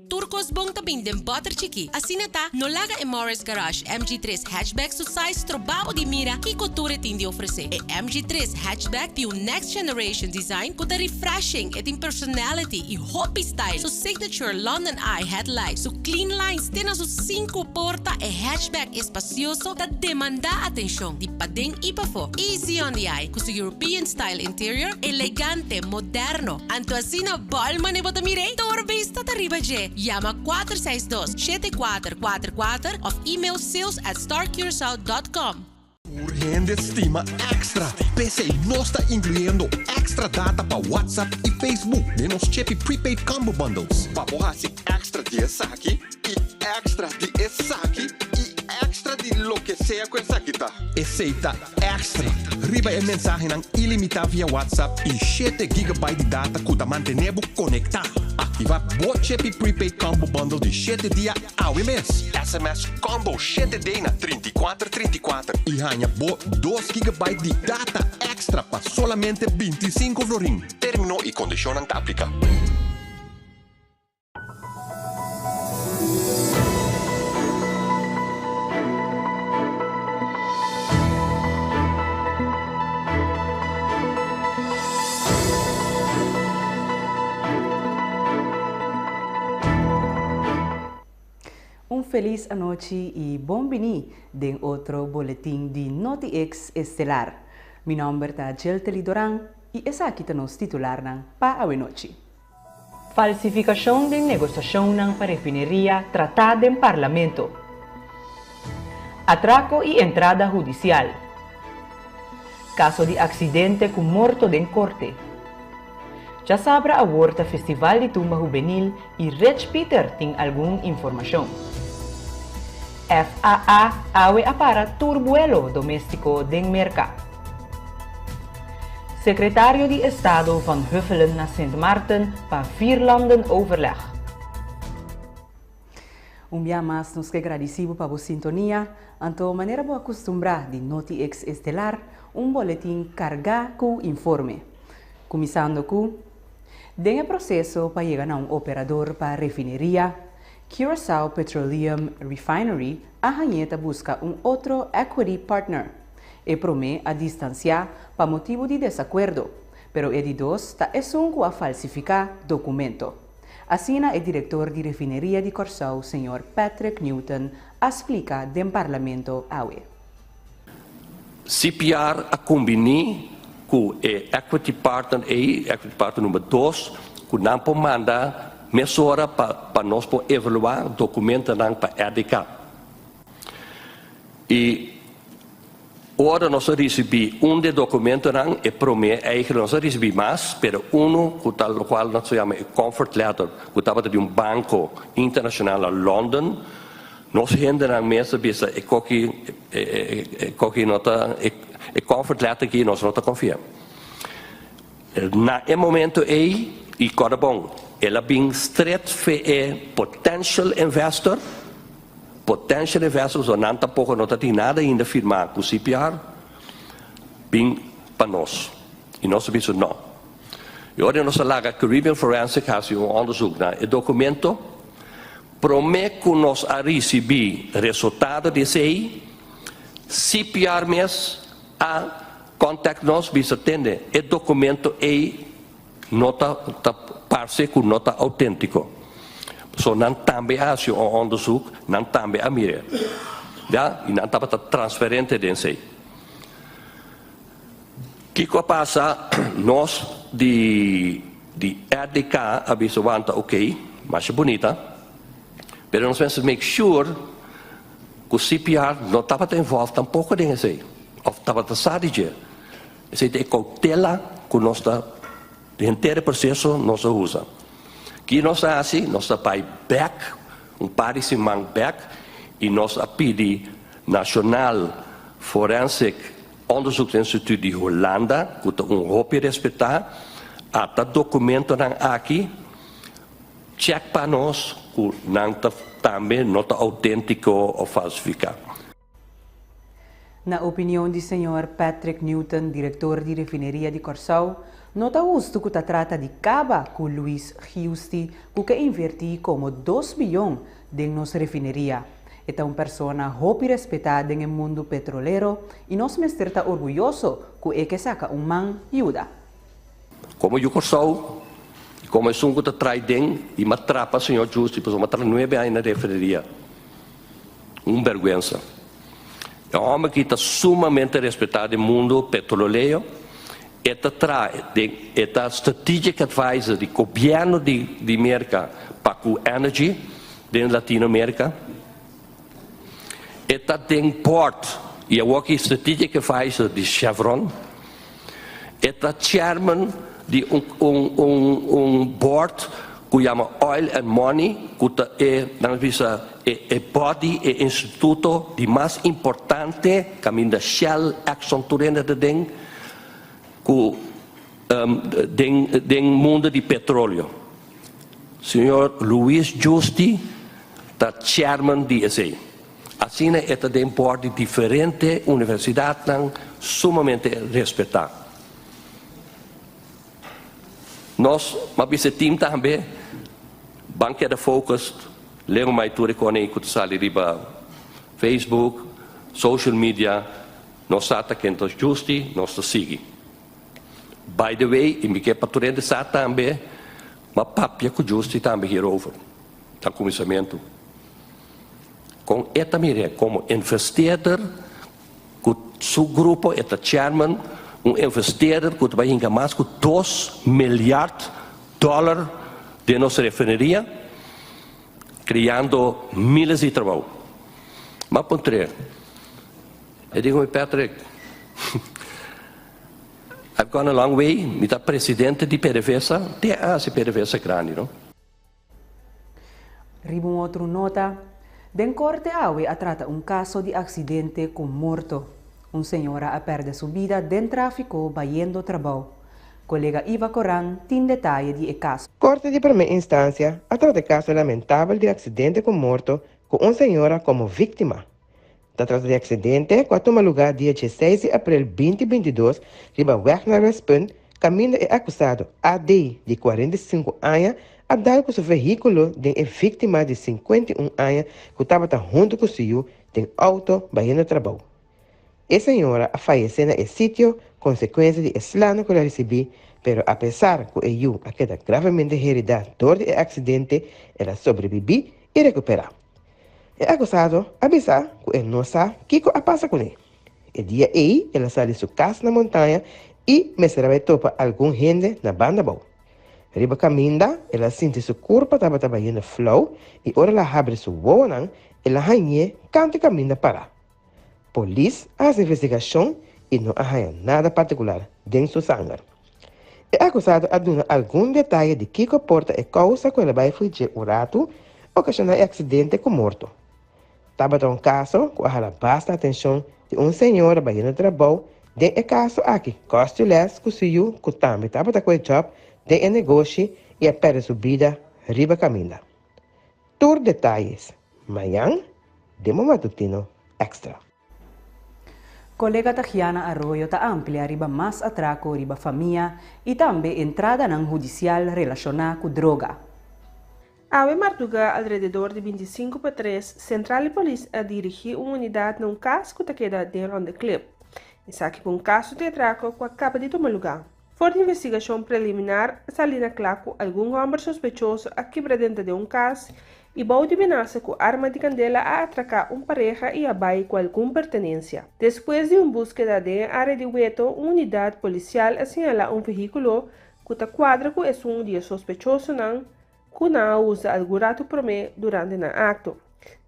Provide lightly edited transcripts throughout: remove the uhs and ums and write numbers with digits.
Tur kos bon ta bin den bòter chikí. Asina ta, no laga e Morris Garage MG tres Hatchback su size stroba bo di mira kiko tur e tin di ofresé. E MG tres Hatchback tin un next generation design ku ta refreshing, e tin personality i hopi style. Su signature London Eye headlight, su clean lines te na su sinku porta, e hatchback espasioso ta demandá atenshon di paden i pafó. Easy on the eye ku su European style interior, elegante, moderno. Anto asina bòl mane bo ta mir'é? Tur bista ta riba dje. Yama 462 7444 òf email sales at starcuracao dot com. Tur hende stima extra. P'esei nos ta inkluyendo extra data pa WhatsApp i Facebook den nos Chippy Prepaid Combo Bundles. Pa bo hasi extra di esaki i extra di esaki i extra di loke sea ku esaki ta. Esei ta Extra riba e mensahenan ilimitá via WhatsApp i shete gigabyte di data ku ta mantené bo konektá. Aktivá bo Chippy Prepaid Combo Bundle di shete dia awe mes. SMS Combo shete D na 34 34 i haña bo dos gigabyte di data extra pa solamente 25 florin. Término i kondishonnan ta apliká. Un felis anochi y bon bini den otro boletin di NotiX Estelar. Mi nomber ta Jeltely Doran y esaki ta nos titularnan pa awenochi. Falsifikashon den negosiashonnan pa refineria tratá den Parlamento. Atrako i entrada hudisial. Kaso di aksidente ku morto den korte. Djasabra awor ta Festival di Tumba Hubenil i Rich Pieter tin algun informashon. FAA awe a para tur buelo doméstiko den Merka. Sekretario di Estado Van Huffelen na Sint Maarten pa Vierlandenoverleg. Un bia mas nos ke gradisi bo pa bo sintonia, anto manera bo a kustumbrá di Noti Ex Estelar, un boletin kargá ku informe. Kuminsando ku, Den e proseso pa yega na un operador pa refineria, Curaçao Petroleum Refinery a hañ'é ta buska un otro equity partner. E promé a distansiá pa motibu di desakuerdo, pero e di dos ta esun ku a falsifiká dokumento. Asina e direktor di Refineria di Kòrsou señor Patrick Newton a splika den Parlamento awe. CPR a kumbiní ku e equity partner ei, equity partner number dos, ku nan por manda mesora pa pa nos por evaluá dokumentonan pa RDK. I ora nos a risibí un di e dokumentonan, e promé eigenlijk nos a risibí mas, pero unu ku ta lokual nos ta yama e comfort letter ku tabata di un banko internashonal na London, Nos hendenan mes a bisa e koki e koki no ta e comfort letter aki nos no ta confia. Na e momento ey y corda bon el a bin stret fe e potential investor, potential investor pasobra nan tampoco no ta tin nada ainda firma cu CPR, bin pa nos y nos a bisa no. Y ora nos a laga Caribbean Forensic haci un onderzoek na e documento, Promé ku nos a risibí resultado di esei, CPR mes a kòntakt nos bisa tende e dokumento ei no ta ta parse ku no ta outéntiko. So nan tambe a hasi un òndersuk, nan tambe a mir'é. Ya, i nan tabata transparente den esei. Kiko a pasa? Nos di di RDK a bisa wanta ok, masha bunita, pero nos mester make sure ku CPR no tabata involved tampoko den esei, of tabata sa di dje. Esei ta e koutela ku nos ta, di henter e proseso nos a usa. Ki nos a hasi? Nos a bai bek, un par di siman bek, i nos a pidi Nationaal Forensic Onderzoeksinstituut di Hulanda, ku ta un hopi respetá, a ta dokumentonan aki chèk pa nos ku nan ta tambe no ta outéntiko òf falsifiká. Na opinion di señor Patrick Newton, direktor di Refineria di Kòrsou, no ta hustu ku ta trata di kaba ku Luis Giusti ku ke invertí komo 2 bion den nos refineria. E ta un persona hopi respetá den e mundu petrolero i nos mester ta orguyoso ku e ke saka un man yuda. Komo yu Kòrsou, komo esun ku ta traha den i m'a trapa señor Giusti, pasobra m'a traha 9 aña na refineria. Un bèrgwensa. E hòmber ku ta sumamente respetá den mundu petrolero, e ta traha, e ta strategic advisor di gobièrnu di Merka pa energy di Latinoamérika. E ta den board i awor strategic advisor di Chevron. E ta chairman di un board ku yama Oil and Money, ku ta e, nan bisa, e body, e instituto di mas importante, kaminda Shell, Exxon, tur hende ta den, ku den mundu di petroleo. Señor Luis Giusti ta chairman di esei. Asina e ta den board di diferente universidat sumamente respetá. Nos, m'a bisa team tambe, ban keda focused, leu mai tur kos ku sali riba Facebook, social media, nos sa ken ta Giusti, nos ta sigui. By the way, i mi ke pa tur sa tambe, m'a papia ku Giusti tambe hierover. Na kuminsamentu. Kon e ta mira komo investeerder, ku su grupo e ta chairman, un investeerder ku ta bai mas ku 2 miljard dòler den nos refineria, kreando míles di trabou. M'a puntr'é, e di, "Patrick, I've gone a long way, mi ta presidente di PDVSA, te hasi PDVSA grandi, no?" Riba un otro nota, den korte awe a trata un kaso di aksidente ku morto. Un señora a pèrdè su bida den tráfiko bayendo trabou. Kolega Iva Coran tin detaye di e kaso. Korte di Promé Instansia a trata kaso lamentabel di aksidente ku morto ku un señora komo víktima. Ta trata di aksidente ku a tuma lugá dia 16 di aprel 2022 riba weg na Westpunt, kaminda e akusado AD di 45 aña a dal ku su vehíkulo den e víktima di 51 aña ku tabata huntu ku su yu den outo bayendo trabou. E señora a fayesé na e sitio konsekuensia di e sla ku el a risibí, pero apesar ku e yu a keda gravemente heridá dor di e aksidente, el a sobrebibí i rekuperá. E akusado a bisa ku e no sa kiko a pasa kuné. E dia ei el a sali su kas na Montaña i mester a topa algun hende na Bándabou. Riba kaminda, el a sinti su kurpa tabata bayendo flou i ora el a habri su wowonan, el a hañ'é kant'i kaminda pará. Polis a hasi investigashon i no a haña nada partikular den su sanger. E akusado a duna algun detaye di kiko por ta e kousa ku el a bai fo'i dje un ratu okashoná e aksidente ku morto. Tabata un kaso ku a hala basta atenshon di un señora bayendo trabou den e kaso aki Costules ku su yu ku tambe tabata ku e job den e negoshi i a pèrdè su bida riba kaminda. Tur detaye, mañan, den Matutino Extra. Kolega Tagiana Arroyo ta amplia riba mas atrako riba famia i tambe entradanan hudisial relashoná ku droga. Awe mardugá alrededor di 25 pa 3, Sentral Polis a dirigí un unidat na un kas ku ta keda den Ronde Klip. Esaki pa un kaso di atrako ku a kaba di tuma lugá. For di investigashon preliminar, sali na kla ku algun hòmber sospechoso a kibra denter di un kas i bou di menasa ku arma di kandela a atraká un pareha i a bai ku algun pertenensia. Despues di un búskeda den área di Weto, un unidat polisial a señalá un vehíkulo ku ta kuadra ku esun di e sospechosonan ku nan a usa algun ratu promé durante nan akto.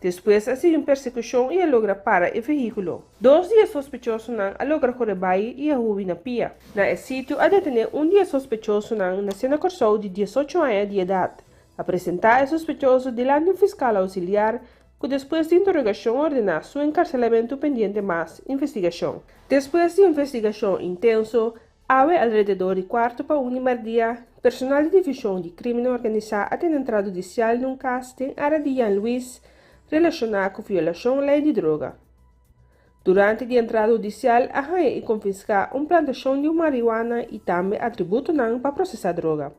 Despues a sigui un persekushon i a logra para e vehíkulo. Dos di e sospechosonan a logra kore bai i a hui na pia. Na e sitio a detené un di e sospechosonan nasé na Kòrsou di 18 aña di edat. A presentá e sospechoso dilanti un fiskal ousiliar ku despues di interogashon a ordená su enkarselamentu pendiente mas investigashon. Despues di investigashon intenso, awe alrededor di kuartu pa un di mèrdia, personal di divishon di krímen organisá a tene entrada hudisial den un kas den área di Jan Luis relashoná ku violashon lei di droga. Durante di entrada hudisial a haña i konfiská un plantashon di mariwana i tambe atributonan pa prosesá droga.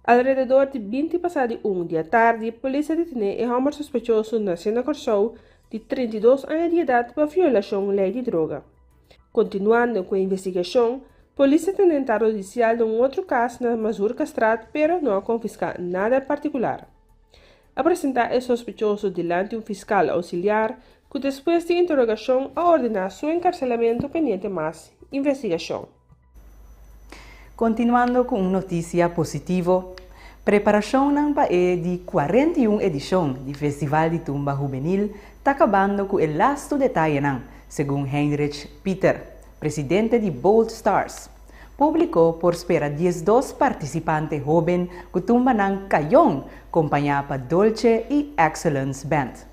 Alrededor di 20 pasá di 1 di atardi, polis a detené e hòmber sospechoso nasé na Kòrsou di 32 aña di edat pa violashon lei di droga. Kontinuando ku e investigashon, polis a tene entrada hudisial den un otro kas na Mazurkastraat pero no a konfiská nada partikular. A presentá e sospechoso dilanti un fiskal ousiliar ku despues di interogashon a ordená su enkarselamentu pendiente mas investigashon. Kontinuando ku un notisia positivo, preparashonnan pa e di 41 edishon di Festival di Tumba Hubenil ta kabando ku e lastu detayenan, segun Heinrich Pieter, presidente di Bold Stars. Públiko por spera 12 partisipante hóben ku tumbanan kayon, kompañá pa Dolce i Excellence Band.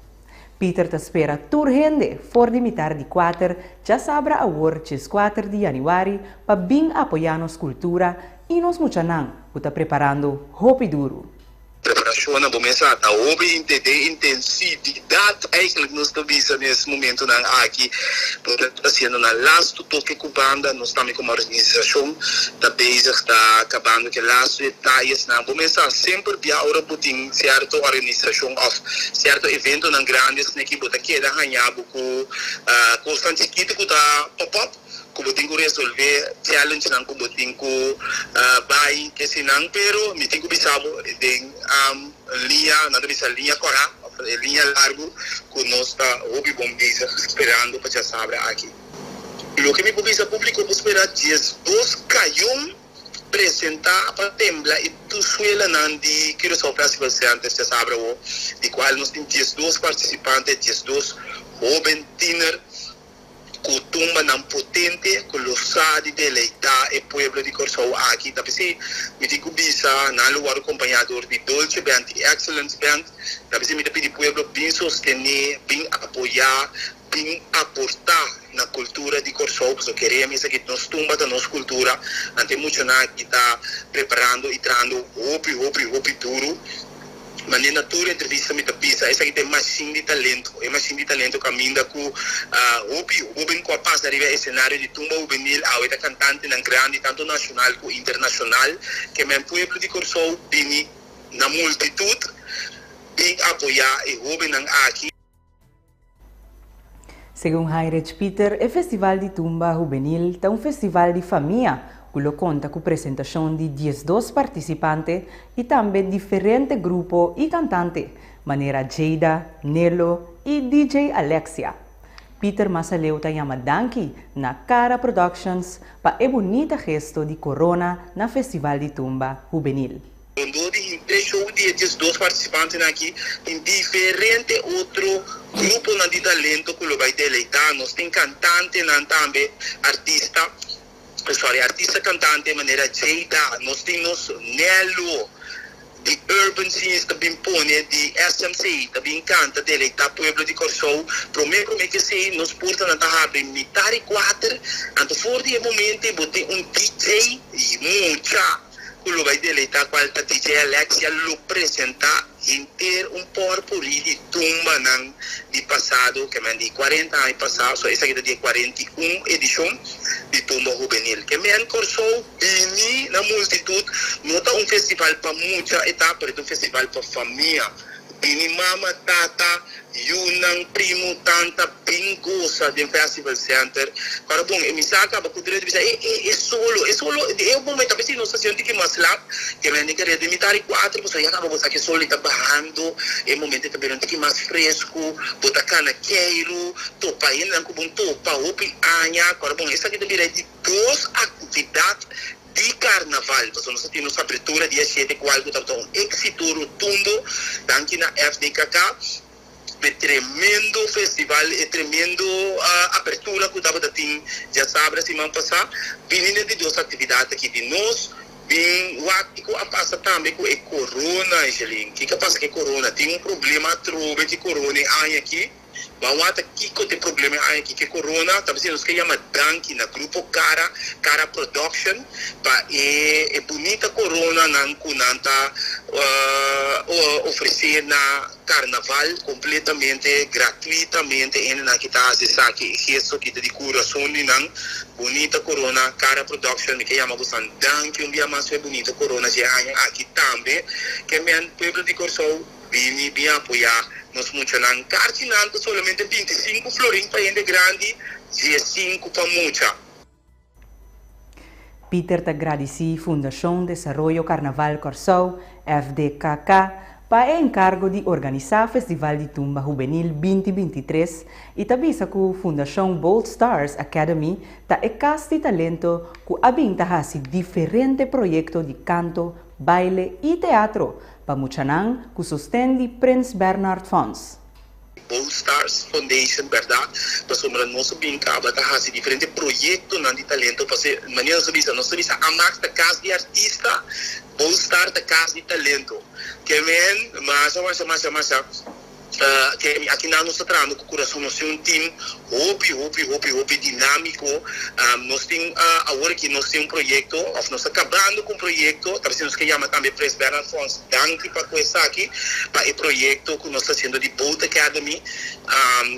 Pieter ta spera tur hende for di mitar di 4 djasabra awor 14 di yanüari pa bin apoyá nos kultura i nos muchanan ku ta preparando hopi duru. Preparashon na bo mesa ta hopi den intensidat eigenlijk nos ta bisa na e momentonan aki. Nos ta hasiendo na laatste toke ku banda, nos tambe komo organisashon ta bezig, ta kabando ku e laatste detayesnan. Bo mesa semper bia ora bo tin sierto organisashon òf sierto eventonan grandi aki, bo ta keda haña bo ku kosnan chikitu ku ta pop up ku bo tin ku resolvé, challenge nan ku bo tin ku bai ke sinan, pero mi tin ku bisa bo den liña, nan ta bisa liña kòrá, liña largu, ku nos ta hopi bon bezig sperando pa djasabra aki. Loke mi por bisa públiko, por spera 12 kayon presentá pa tembla e suelanan di Curaçao Festival Center djasabra awo, di kual nos tin 12 partisipante, 12 hóben tiener ku tumbanan potente ku lo sa di deleitá e pueblo di Kòrsou aki. Ta p'esei mi tin ku bisa nan lo wòrdu kompañá dor di Dolce Band i Excellence Band. Ta p'esei mi ta pidi pueblo bin sostené, bin apoyá, bin aportá na kultura di Kòrsou, pasobra kere mi esaki nos tumba ta nos kultura. Anto e muchanan aki ta preparando i trahando hopi, hopi, hopi duru. Manera na tur entrevista mi ta bisa, esaki ta e machine di talento, e machine di talento kaminda ku hopi hóben ku a pasa riba e esenario di Tumba Hubenil awe ta kantantenan grandi tantu nashonal ku internashonal. Ke men pueblo di Kòrsou bini na multitut bin apoyá e hóbennan aki. Segun Heinrich Pieter, e Festival di Tumba Hubenil ta un festival di famia ku lo konta ku presentashon di 12 partisipante i tambe diferente grupo i kantante, manera Jada, Nelo i DJ Alexia. Pieter Masaleu ta yama danki na Cara Productions pa e bunita gesto di korona na Festival di Tumba Hubenil. Rondó di e show di e 12 partisipantenan aki tin diferente otro gruponan di talento ku lo bai deleitá nos. Tin kantantenan tambe, artista, sorry, artista kantante manera Jada, nos tin nos Nelo di Urban Scenes ta bin pone, di SMC ta bin kanta deleitá pueblo di Kòrsou. Promé promé ku esei nos portanan ta habri mitar di 4, anto for di e momento bo tin un DJ mucha ku lo bai deleitá, kual ta DJ Alexia, lo presentá henter un pòrpurí di tumbanan di pasado, ke men di 40 aña pasá. So esaki ta di e 41 edishon di Tumba Hubenil. Ke men Kòrsou bini na multitut, no ta un festival pa mucha e ta, pero ta un festival pa famia. Bini mama, tata, yunan, primo, tanta, bin gosa den Festival Center. Para bon, e mi sa kaba ku derecho bisa e solo, e solo, e momento a veces nos ta haciendo tiki mas laat, ke men ke de mitar di 4, pasobra ya kaba bo sa ke solo ta bahando, e momento ta bira un tiki mas fresku, bo ta kana keiru, topa hendenan ku bon topa hopi aña. Para bon, esaki ta bira di dos aktividat di karnaval, pasobra nos a tin nos apertura dia 7, kual ku tabata un éksito rotundo, danki na FDKK, e tremendo festival, e tremendo apertura ku tabata tin djasabra siman pasá. Bini na di dos aktividat aki di nos, bin wak kiko a pasa tambe ku e corona, Angeline. Kiko a pasa ku e corona? Tin un problema atrobe ku e corona e aña aki. Ban wak kiko ta e problema e aña aki ku e corona, ta bisa nos ke yama danki na Grupo Cara, Cara Production, pa e e bunita corona nan ku nan ta ofresé na Carnaval completamente gratuitamente. Hendenan ki ta hasi esaki e gesto ki ta di curason di nan. Bunita corona, Cara Production, mi ke yama bosan danki un bia mas pa e bunita corona dje aña aki tambe. Ke men pueblo di Kòrsou. Bini bin apoyá nos muchanan. Karchinan ta solamente 25 florin pa hende grandi, 15 pa mucha. Pieter ta gradisí Fundashon Desaroyo Karnaval Kòrsou, FDKK, pa e enkargo di organisá Festival di Tumba Hubenil 2023 i ta bisa ku Fundashon Bold Stars Academy ta e kas di talento ku a bin ta hasi diferente proyekto di kanto, baile i teatro pa muchanan ku sosten di Prins Bernhard Fonds. Bold Stars Foundation bèrdat, pasobra nos a bin kaba ta hasi diferente proyektonan di talento pase manera nos a bisa, nos ta bisa Amak ta kas di artista, Bold Star ta kas di talento. Ke men masha masha masha masha. Ke akinan nos ta trahando ku kurason, nos tin un team hopi hopi hopi hopi dinámiko. Nos tin awor aki nos tin un proyekto òf nos ta kabando ku un proyekto, ta nos ke yama tambe Prins Bernhard Fonds danki pa ku esaki, pa e proyekto ku nos ta hasiendo di Boat Academy,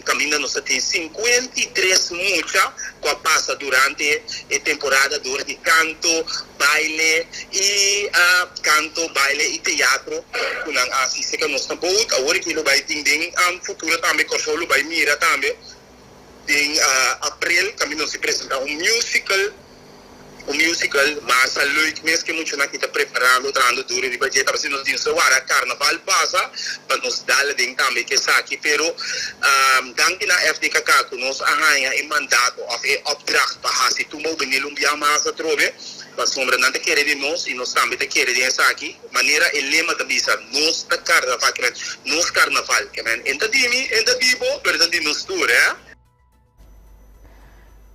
kaminda nos ta tin 53 mucha ku a pasa durante e temporada dor di kanto, baile i kanto, baile i teatro ku nan a hasi serka nos na Boot. Awor aki lo bai tin den futuro tambe, Kòrsou lo bai mira tambe den aprel kaminda nos tin presentá un musical, un musical mas a leuk mes ku e muchanan aki ta preparando, trahando duro riba dje. Tabata nos tin so wara karnaval pasa pa nos dal aden tambe ku esaki, pero danki na FDKK ku nos a haña e mandato òf e opdracht pa hasi Tumba Hubenil un bia mas atrobe, pasobra nan ta kere den nos i nos tambe ta kere den esaki. Manera e lema ta bisa, nos ta karnaval, ke men nos karnaval, ke men en ta di mi, en ta di bo, pero ta di nos tur, eh.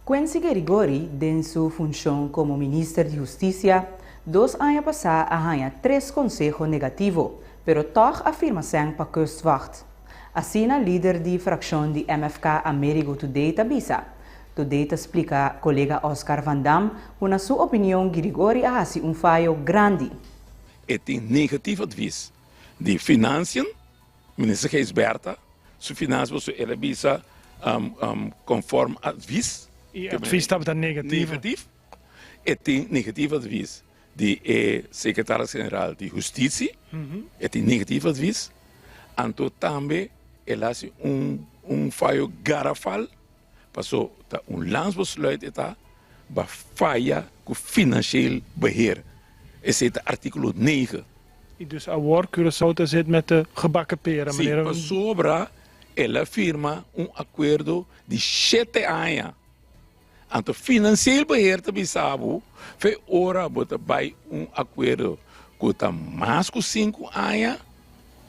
Quincy Gerigori den su funshon komo minister di Hustisia, dos aña pasá a haña tres konseho negativo, pero tòg a firma sèn pa Kustwacht. Asina lider di frakshon di MFK Amerigo Thodé ta bisa. Thodé ta splika kolega Oscar van Dam ku na su opinion Girigori a hasi un fayo grandi. E tin negatief advies di Financiën, Minister Gijsbertha su financiën pasobra el a bisa conform advies. E advies tabata negativo. Negatief. E tin negatief advies di e Secretaris General di Hustitie, e tin negatief advies. Anto tambe el a hasi un fayo garafal paso ta un landsbesluit e ta ba faya ku financieel beheer. Esei ta artíkulo 9. I dus awor Curaçao ta zit met de gebakken pera, Sí, meneer. pasobra el a firma un akuerdo di shete aña. Anto financieel beheer ta bisa bo fe ora bo ta bai un akuerdo ku ta mas ku sinku aña,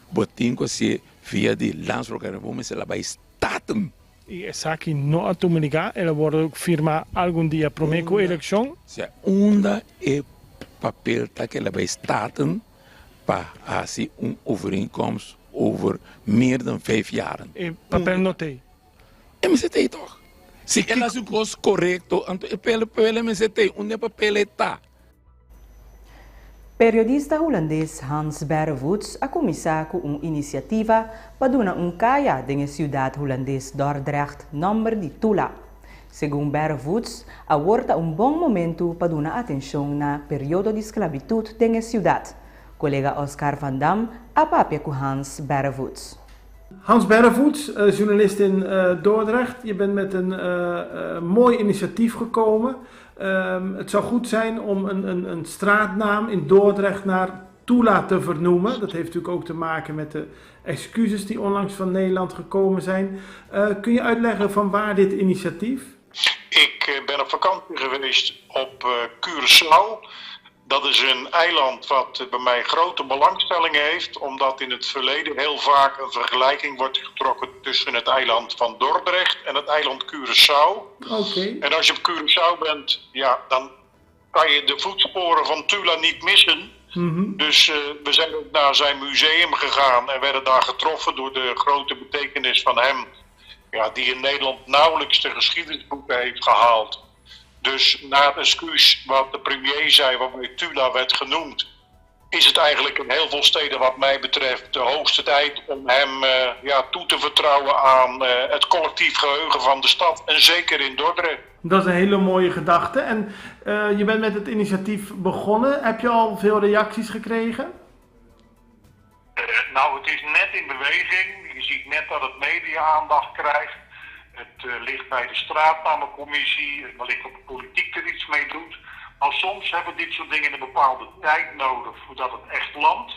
bo tin ku hasié via di Landsvergadering, bo mester la bai Staten. I esaki no a tuma liga, el a wordo firma algun dia prome ku elekshon. Sea unda e papel ta ku el a bai Staten pa hasi un overeenkomst over meer dan vijf jaren. E papel no t'ei. E mester t'ei tog. Si el hasi un kos korekto, anto e papel mester t'ei. Unda e papel ei ta? Periodista hulandes Hans Berrevoets a kuminsá ku un inisiativa pa duna un kaya den e siudat hulandes Dordrecht nòmber di Tula. Segun Berrevoets, awor ta un bon momentu pa duna atenshon na periodo di sklabitut den e siudat. Kolega Oscar van Dam a papia ku Hans Berrevoets. Hans Berrevoets, journalist in Dordrecht, je bent met een mooi initiatief gekomen. Het zou goed zijn om een, een, een straatnaam in Dordrecht naar Tula te vernoemen. Dat heeft natuurlijk ook te maken met de excuses die onlangs van Nederland gekomen zijn. Kun je uitleggen van waar dit initiatief? Ik ben op vakantie geweest op Curaçao. Dat is een eiland wat bij mij grote belangstelling heeft, omdat in het verleden heel vaak een vergelijking wordt getrokken tussen het eiland van Dordrecht en het eiland Curaçao. Oké. En als je op Curaçao bent, ja, dan kan je de voetsporen van Tula niet missen. Dus we zijn ook naar zijn museum gegaan en werden daar getroffen door de grote betekenis van hem. Ja, die in Nederland nauwelijks de geschiedenisboeken heeft gehaald. Dus na het excuus wat de premier zei, waarmee Tula werd genoemd, is het eigenlijk in heel veel steden wat mij betreft de hoogste tijd om hem uh, ja, toe te vertrouwen aan uh, het collectief geheugen van de stad. En zeker in Dordrecht. Dat is een hele mooie gedachte. En uh, je bent met het initiatief begonnen. Heb je al veel reacties gekregen? Nou, het is net in beweging. Je ziet net dat het media-aandacht krijgt. Het ligt bij de straatnamencommissie. Wellicht dat de politiek er iets mee doet. Maar soms hebben dit soort dingen een bepaalde tijd nodig voordat het echt landt.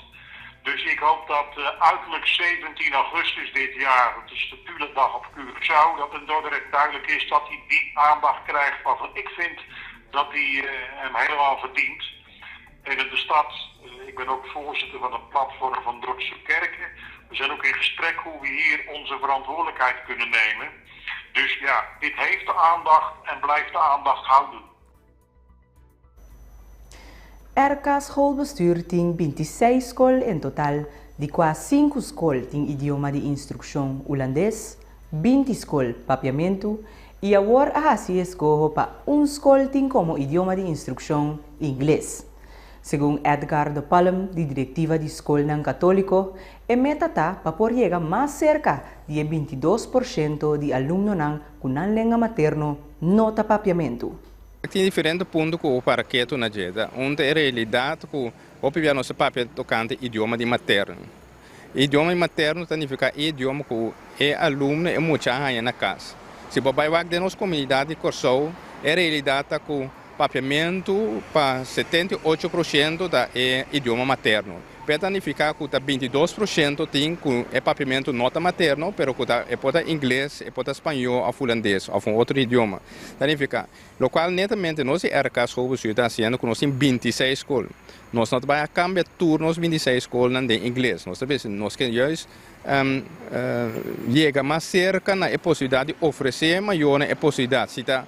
Dus ik hoop dat uiterlijk 17 augustus dit jaar, dat is de Tulendag op Curaçao, dat in Dordrecht duidelijk is dat hij die aandacht krijgt waarvan ik vind dat hij uh, hem helemaal verdient. En in de stad, uh, ik ben ook voorzitter van het platform van Dordtse Kerken. We zijn ook in gesprek hoe we hier onze verantwoordelijkheid kunnen nemen. Dus ja, dit heeft de aandacht en blijft de aandacht houden. RK Schoolbestuur tin 26 skol en total, di kua 5 skol tin idioma di instrukshon hulandes, 20 skol papiamentu i awor a hasi eskoho pa un skol tin komo idioma di instrukshon ingles. Segun Edgar de Palm, di direktiva di skolnan katóliko, e meta ta pa por yega mas serka di e 22% di alumnonan ku nan lenga materno no ta papiamentu. Tin diferente punto ku para ketu na dje. Un ta e realidat ku hopi bia nos ta papia tokante idioma di materno. Idioma di materno ta nifiká e idioma ku e alumno, e mucha a haña na kas. Si bo bai wak den nos komunidat di Kòrsou, e realidat ta ku papiamentu pa 78% ta e idioma materno. P'e ta nifiká ku ta 22% tin ku e papiamentu no ta materno, pero ku ta e por ta ingles, e por ta spañó òf hulandes òf un otro idioma. Ta nifiká Lokual netamente nos di RK Schoolbestuur ta hasiendo ku nos tin 26 skol. Nos no ta bai a kambia tur nos 26 skolnan den ingles. Nos ta bisa nos ke juist yega mas serka na e posibilidat di ofresé mayornan e posibilidat. Si ta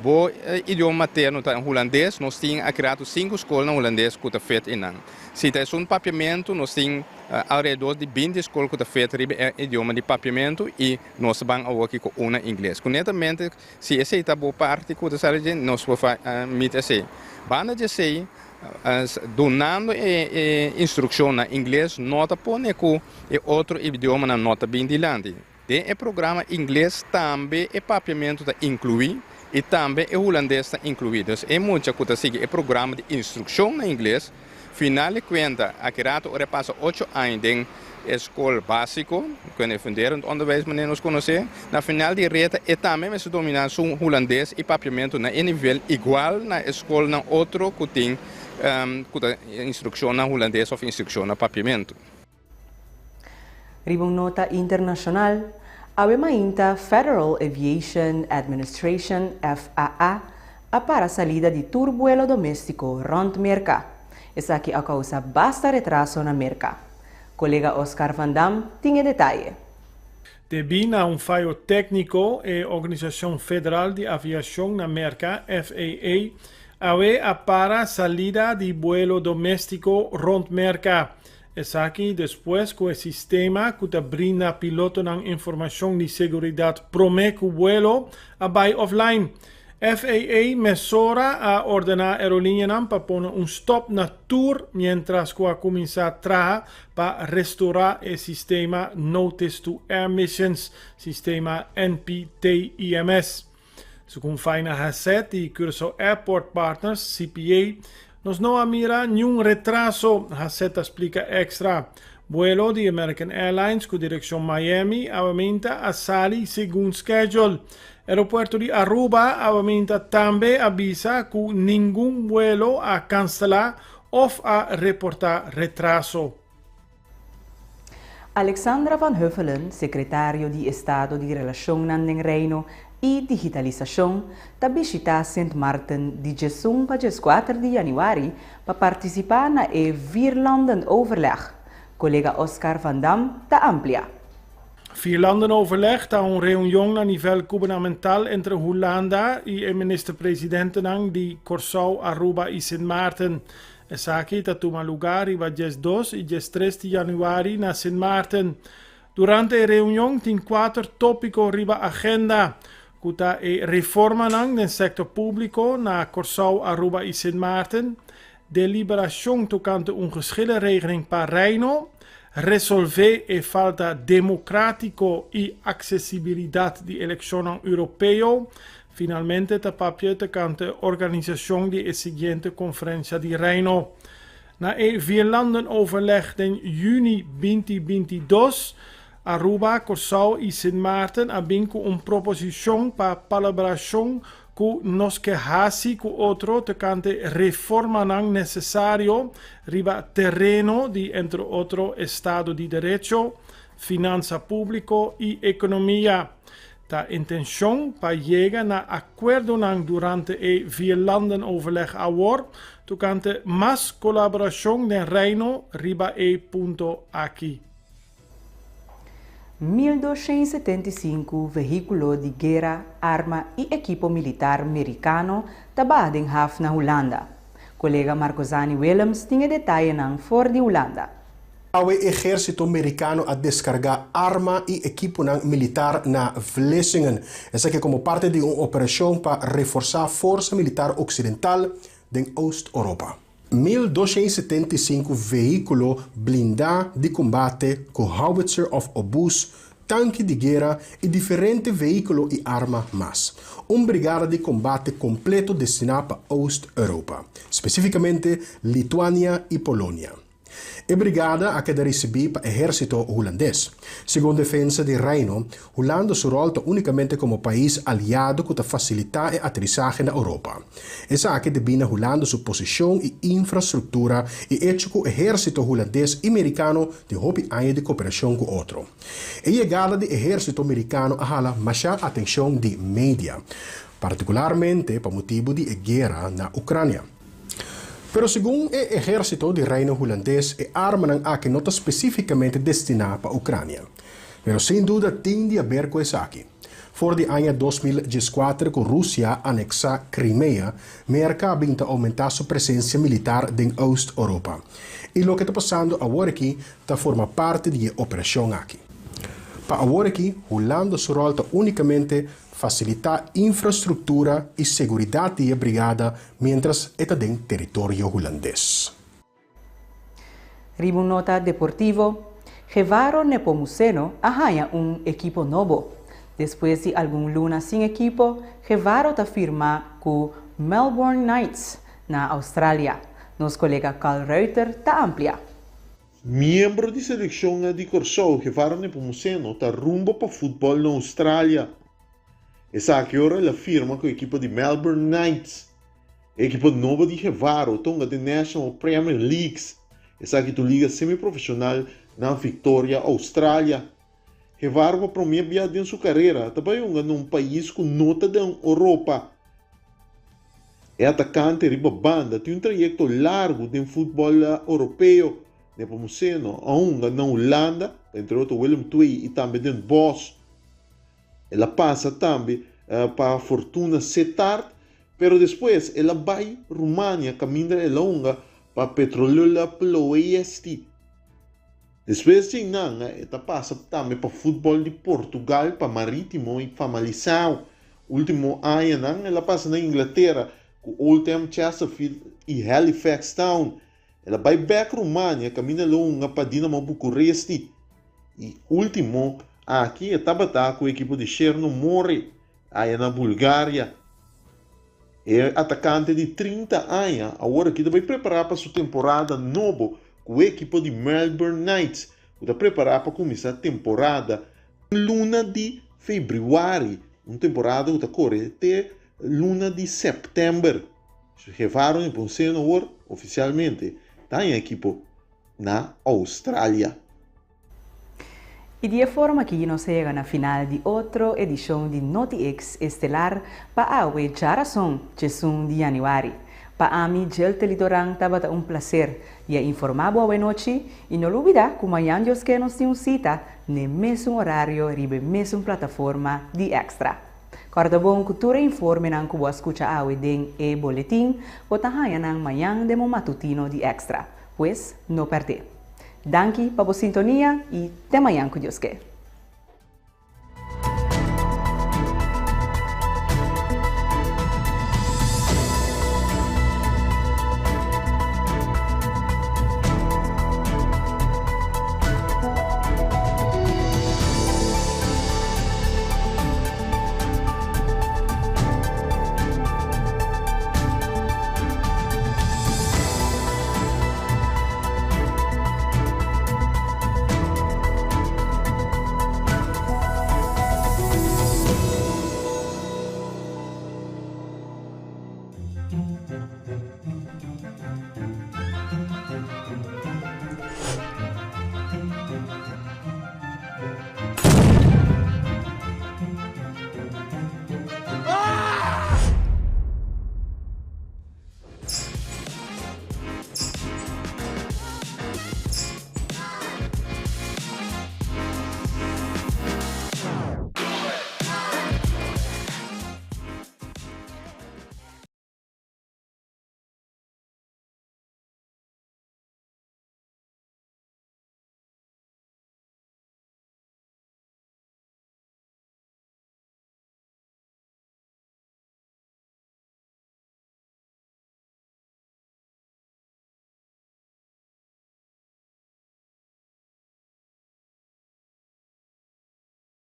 bo idioma materno ta hulandes, nos tin a krea tur sinku skolnan hulandes ku ta fet einan. Si ta esun papiamentu, nos tin alrededor di 20 skol ku ta fet riba e idioma di papiamentu i nos ta ban awoki ku una ingles. Ku netamente Si esei ta bo parti ku ta sali dje, nos por miti esei. Banda di esei, dunando e instrukshon na ingles no ta pone ku e otro idiomanan no ta bin dilanti. Den e programa ingles tambe e papiamentu ta inkluí i tambe e hulandes ta inkluí. Dus e mucha ku ta sigui e programa di instrukshon na ingles, Final di kuenta, aki rato ora e pasa ocho aña den e skol básiko, ku e funderend onderwijs manera nos konosé, na final di reta e tambe mester dominá su hulandes i papiamentu na e nivel igual na e skolnan otro ku tin ku ta instrukshon na hulandes òf instrukshon na papiamentu. Riba un nota internashonal, awe mainta Federal Aviation Administration, FAA, a para salida di tur buelo doméstiko rònt Merka. Esaki a kousa basta retraso na Merka. Kolega Oscar van Dam tin e detaye. Debí na un fayo tékniko, e Organisashon Federal di Aviashon na Merka, FAA, awe a para salida di buelo doméstiko rònt Merka. Esaki despues ku e sistema ku ta brinda pilotonan informashon di seguridat promé ku buelo a bai offline. FAA mesora a ordená aerolíneanan pa pone un stòp na tur miéntras ku a kuminsá traha pa restourá e sistema Notice to Air Missions, sistema NPTIMS. Segun Faina Hasset di Curaçao Airport Partners, CPA, nos no a mira niun retraso, Hasset a splika Extra. Buelo di American Airlines ku direkshon Miami awaminta a sali segun schedule. Aeropuerto di Aruba awaminta tambe a bisa ku ningun buelo a kanselá òf a reportá retraso. Alexandra van Huffelen, sekretario di Estado di Relashonnan den Reino i Digitalisashon, ta bishitá Sint Maarten di 11 pa 14 di yanüari pa partisipá na e Vierlandenoverleg. Kolega Oscar van Dam ta amplia. Vierlandenoverleg ta un reunion na nivel gubernamental entre Hulanda i e minister-presidentenan di Kòrsou, Aruba i Sint Maarten. Esaki ta tuma lugá riba 12 i 13 di yanüari na Sint Maarten. Durante e reunion tin kuater tópiko riba agenda, ku ta e reformanan den sektor públiko na Kòrsou, Aruba i Sint Maarten, deliberashon tokante un geschillenregeling pa Reino, resolvé e falta demokrátiko i aksesibilidat di elekshonnan Europeo, finalmente ta papia tokante organisashon di e siguiente konferensha di Reino. Na e Vierlandenoverleg den yüni 2022, Aruba, Kòrsou i Sint Maarten a bin ku un proposishon pa palabrashon ku nos ke hasi ku otro tokante reformanan nesesario riba tereno di entre otro estado di derecho, finansa públiko i ekonomia. Ta intenshon pa yega na akuerdonan durante e Vierlandenoverleg awor tokante mas kolaborashon den Reino riba e punto aki. 1275 vehíkulo di guera, arma i ekipo militar merikano ta baha den haf na Hulanda. Kolega Marcozani Willems tin e detayenan for di Hulanda. Awe ehérsito merikano a deskargá arma i ekiponan militar na Vlissingen. Esaki komo parti di un operashon pa reforsá forsa militar oksidental den Oost-Oropa. 1275 vehíkulo blindá di kombate ku howitzer òf obús, tanki di guera i diferente vehíkulo i arma mas. Un brigada di kombate kompleto destiná pa Oost-Europa, spesífikamente Lituania i Polonia. E brigada a keda risibí pa ehérsito hulandes. Segun Defensa di Reino, Hulanda su ròl ta únikamente komo pais aliado ku ta fasilitá e aterisahe na Europa. Esaki debí na Hulanda su posishon i infrastruktura i echo ku ehérsito hulandes i merikano tin hopi aña di koperashon ku otro. E yegada di ehérsito merikano a hala mashá atenshon di media, partikularmente pa motibu di e guera na Ukrania. Pero segun e ehérsito di Reino Hulandes e armanan aki no ta spesífikamente destiná pa Ukrania. Pero sin duda tin di haber ku esaki. For di aña 2014 ku Rusia a aneksá Crimea, Merka a bin ta oumentá su presensia militar den Oost-Europa. I loke ta pasando awor aki ta forma parti di e operashon aki. Pa awor aki, Hulanda su ròl ta únikamente fasilitá infrastruktura i seguridat di e brigada miéntras e ta den teritorio hulandes. Riba un nota deportivo, Gevaro Nepomuceno a haña un ekipo nobo. Despues di algun luna sin ekipo, Gevaro ta firma ku Melbourne Knights na Australia. Nos kolega Carl Ruiter ta amplia. Miembro di selekshon di Kòrsou Gevaro Nepomuceno ta rumbo pa futbòl na Australia. Esaki ora el a firma ku ekipo di Melbourne Knights. E ekipo nobo di Gevaro ta hunga den National Premier Leagues. Esaki ta un liga semi-profeshonal na Victoria, Australia. Gevaro pa promé bia den su karera ta bai hunga na un pais ku no ta den Oropa. E atakante riba banda tin un trayekto largu den futbòl oropeo. Nepomuceno a hunga na Hulanda, pa entre otro Willem II i tambe Den Bosch. El a pasa tambe pa Fortuna Sittard, pero despues el a bai Rumania kaminda el a hunga pa Petrolul Ploiesti. Despues di einan e ta pasa tambe pa futbòl di Portugal pa Marítimo i Famalicão. Último añanan el a pasa na Inglatera ku Oldham, Chesterfield i Halifax Town. El a bai bèk Rumania kaminda el a hunga pa Dinamo Bucuresti. I último aki e tabata ku ekipo di Cherno More aya na Bulgaria. E atakante di 30 aña awor aki ta bai prepará pa su temporada nobo ku e ekipo di Melbourne Knights ku ta prepará pa kuminsá temporada luna di febrüari, un temporada ku ta kore te luna di sèptèmber. Gevaro Nepomuceno awor ofisialmente ta haña ekipo na Australia. I di e forma aki nos a yega na final di otro edishon di NotiX Estelar pa awe djarason, 11 di yanüari. Pa ami, Jeltely Doran, tabata un plaser di a informá bo awenochi i no lubidá ku mañan Dios ke nos tin un sita n'e mesun orario riba e mesun plataforma di Extra. Kòrda bon ku tur e informenan ku bo a skucha awe den e boletin, bo ta haña nan mañan den bo matutino di Extra. Pues, no pèrdé. Danki pa bo sintonia i te mañan ku Dios ke.